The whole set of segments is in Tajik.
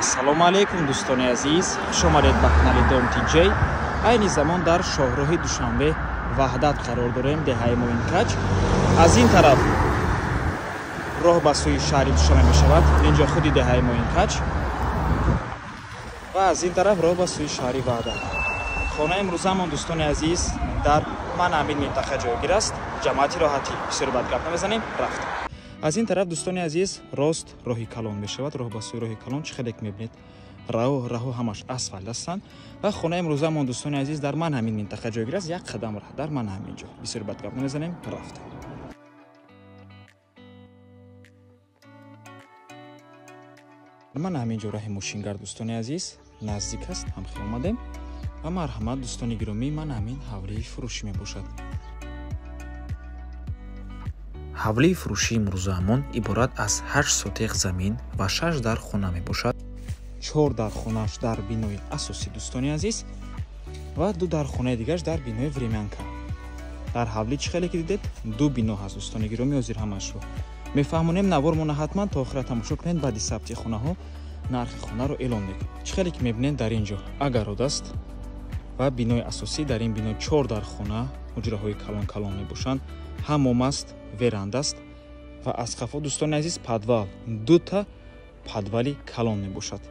Ассалому алайкум дӯстони азиз, хуш омадед ба канали Дом ТЖ. Айни замон дар шоҳроҳи Душанбе Ваҳдат қарор дорем, деҳаи Муинкач. Аз ин тараф роҳ ба сӯи шаҳри Душанбе мешавад, инҷо худи деҳаи Муинкач, ва аз ин тараф роҳ ба сӯи шаҳри Ваҳдат. Хонаи имрӯзамон дӯстони азиз дар ман ҳамин минтақа ҷойгир аст. Ҷамоати роҳатӣ. Бисёр бад гап намезанем, рафт. Аз ин тараф дӯстони азиз рост роҳи калон мешавад, роҳ ба сӯи роҳи калон. Чӣ хеле ки мебинед, раҳо ҳамаш асфалт ҳастанд ва хонаи имрӯзамон дӯстони азиз дар ман ҳамин минтақа ҷойгир аст. Як қадам раҳ дар ман ҳамин ҷо. Бисёр бад гап намезанем, рафт. Ман ҳамин ҷо раҳи мошингард дӯстони азиз наздик аст, ҳамхел омадем ва марҳамат дӯстони гиромӣ, ман ҳамин ҳавлии фурӯшӣ мебошад. Ҳавлии фурӯшии имрӯзаамон иборат аз 8 сотех замин ва 6 дар хона мебошад. 4 дар хонааш дар бинои асосӣ дӯстони азиз ва 2 дар хонаи дигараш дар бинои времянка. Дар ҳавлӣ чӣ хеле ки дидед, 2 бино ҳаст дӯстони гиромӣ. Ҳозир ҳамаашро мефаҳмонем. Навормона ҳатман то охира тамошо кунед. Баъди сабти хонаҳо нархи хонаро эълон мекунем. Чӣ хеле ки мебинед, дар ин ҷо агарод аст ва бинои асосӣ. Дар ин бино 4 дар хона, ҳуҷраҳои калон калон мебошанд, ҳамом аст, веранда аст ва аз қафо дӯстони азиз подвал, 2 та подвали калон мебошад.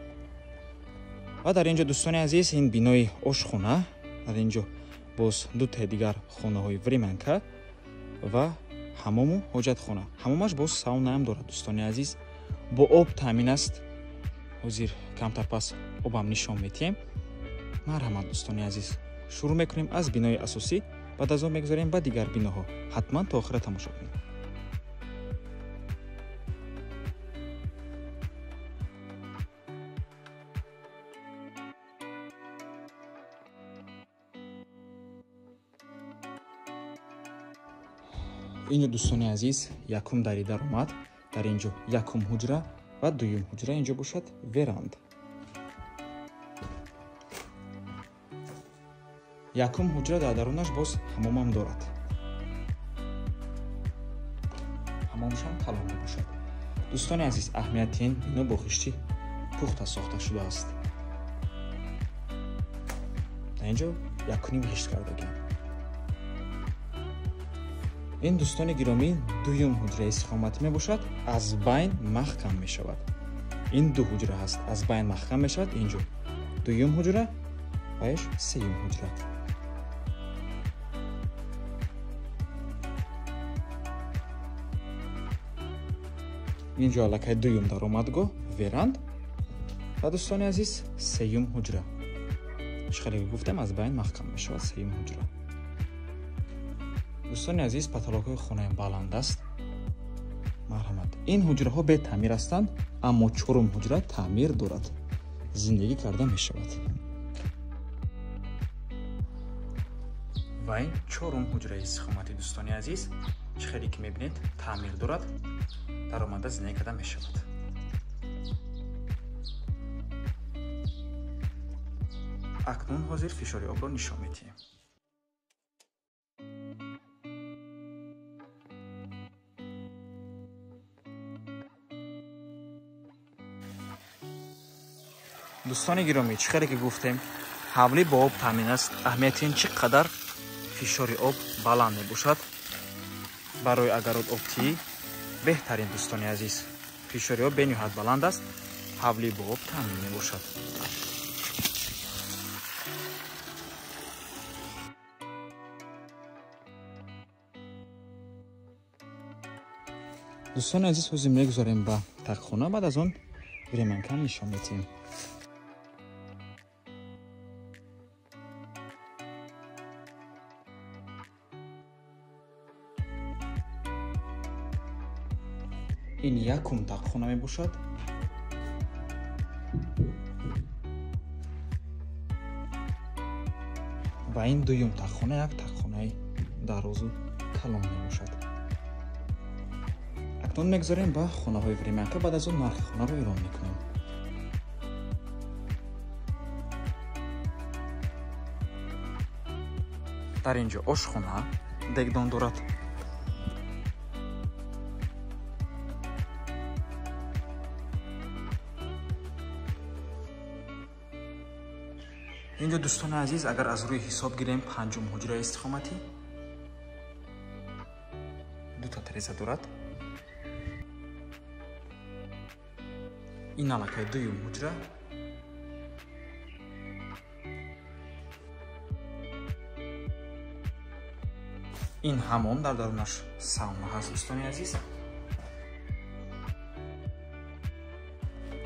Ва дар ин ҷо дӯстони азиз ин бинои ошхона, дар ин ҷо боз 2 таи дигар хонаҳои времянка ва ҳамому ҳоҷатхона. Ҳамомаш боз саунаам дорад дӯстони азиз, бо об таъмин аст. Ҳозир камтар пас обам нишон метиҳем. Марҳамат дӯстони азиз, шурӯъ мекунем аз бинои асосӣ, баъд аз он мегузарем ба дигар биноҳо. Ҳатман то охира тамошо кунед. Инҷо дӯстони азиз якум дари даромад, дар инҷо якум ҳуҷра ва дуюм ҳуҷра, инҷо бошад веранд. Якум ҳуҷра дар дарунаш боз ҳамомам дорад. Ҳамомашам калон мебошад. Дӯстони азиз, аҳамияти ин бино бо хишти пухта сохта шудааст. Дар инҷо 1.5 хишт кардагиам. Ин дӯстони гиромӣ дуюм ҳуҷраи истиқоматӣ мебошад, аз байн маҳкам мешавад. Ин 2 ҳуҷра ҳаст, аз байн маҳкам мешавад. Инҷо дуюм ҳуҷра ва иш сеюм ҳуҷра. Инҷо аллакай дуюм даромадгоҳ, веранд ва дӯстони азиз сеюм ҳуҷра. Чӣ хеле гуфтем, аз байн маҳкам мешавад сеюм ҳуҷра. Дӯстони азиз, патологҳои хонаам баланд аст. Марҳамат. Ин ҳуҷраҳо бетаъмир ҳастанд, аммо чорум ҳуҷра таъмир дорад, зиндагӣ карда мешавад. Ва ин чорум ҳуҷраи истиқоматӣ дӯстони азиз, чӣ хеле ки мебинед таъмир дорад, даромада зиндагӣ карда мешавад. Акнун ҳозир фишори обро нишон медиҳем. Дӯстони гиромӣ, чӣ хеле ки гуфтем, ҳавлӣ бо об таъмин аст. Аҳамияти ин чӣ қадар фишори об баланд мебошад. Барои агарод обтиӣ беҳтарин дӯстони азиз. Фишори об бениҳоят баланд аст, ҳавлӣ бо об таъмин мебошад. Дӯстони азиз, ҳозир мегузарем ба тақхона, баъд аз он времянка нишон медиҳем. Ин якум тақхона мебошад. Ва ин дуюм тақхона, як тақхонаи дарозу калон мебошад. Акнун мегузарем ба хонаҳои времянка, баъд аз он нархи хонаро эълон мекунем. Дар ин ҷо ошхона дегдон дорад. Инҷо дӯстони азиз, агар аз рӯи ҳисоб гирем, панҷум ҳуҷраи истиқоматӣ, дута тереза дорад. Ин аллакай дуюм ҳуҷра. Ин ҳамом дар дарунаш сауна ҳаст дӯстони азиз.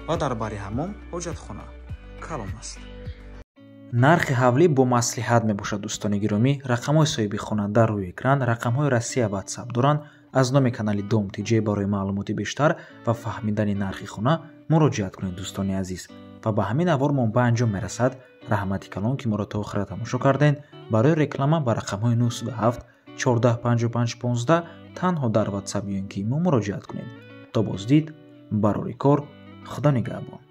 Ва дар бари ҳамом ҳоҷатхона калон аст. Нархи ҳавлӣ бо маслиҳат мебошад дӯстони гиромӣ. Рақамҳои соҳиби хона дар рӯи экран, рақамҳои Россия WhatsApp доранд. Аз номи канали Дом ТЖ барои маълумоти бештар ва фаҳмидани нархи хона муроҷиат кунед дӯстони азиз. Ва ба ҳамин навормон ба анҷом мерасад. Раҳмати калон ки моро то охира тамошо кардед. Барои реклама ба рақамҳои 907 14 55 15 танҳо дар WhatsApp ё ин ки мо муроҷиат кунед. То боздид, барори кор, Худо нигаҳбон.